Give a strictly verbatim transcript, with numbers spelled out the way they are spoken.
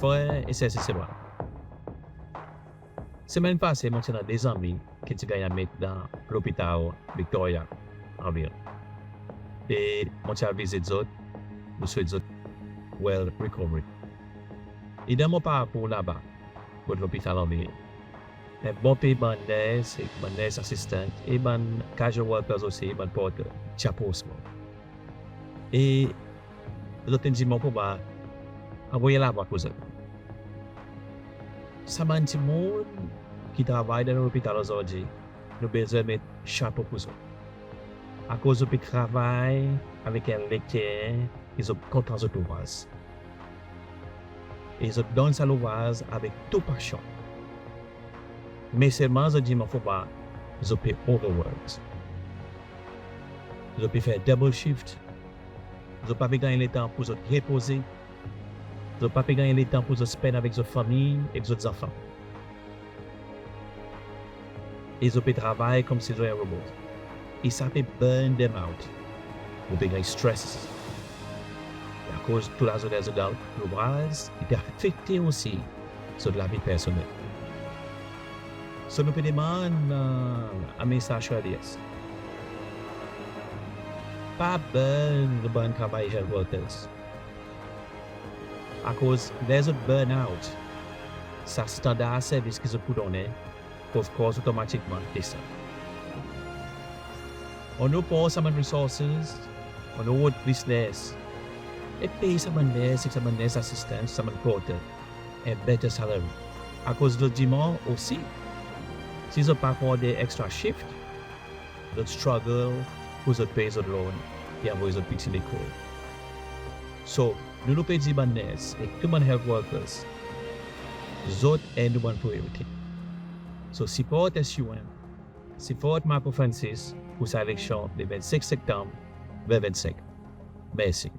Frer e ser, se, se mwan. Semenn pase mon ti annan de zanmi ki ti ganny met dan lopital Victoria, Albion. E mon ti al vizit zot, mon swet zot well recovery. E dan mon parkour laba kot lopital Albion, en bon pe bann nurse, e bann nurse assistant, e bann casual workers osi, bann porter, ti apros mwan. E zot in dir mwan, Fouba, anvoy en lavwa pour zot. Sa bann dimoun ki travay dan lopital ozordi, nou bezwen met shapo pour zot. Akoz zot pe travay avek en leker e zot kontan zot louvraz. E zot donn sa louvraz avek tou pasyon. Me selman zot dir mwan, Fouba, zot pe overwork. Zot pe fer double shift. Zot pa pe ganny letan pour zot repoze. Zot pa pe ganny letan pour zot spend avek zot fanmir, ek zot zanfan. E zot pe travay konmsi zot en robo. E sa pe burn them out. Zot pe ganny stress. E akoz tou lazournen zot dan louvraz, i pe afekte osi zot lavi personnel. So nou pe demann, e, administration LDS, pa burn bann travayer health workers. Akoz ler zot burn out, sa standar servis ki zot pou donnen, of course, otomatikman desann. Annou pran sa bann resources, annou rod plis nurse, e pey sa bann nurse, sa bann nurse assistant, sa bann porter en better salary. Akoz zot dir mwan osi, si zot pa fer de extra shift, zot struggle pour zot pey zot loan e anvoy zot piti lekol. So, nou, nou pe dir bann nurse ek tou bann health workers, zot i nou bann priyorite. So, siport S U M, siport Marco Francis pour sa eleksyon le vennsenk Septanm ven vennsenk. Mersi.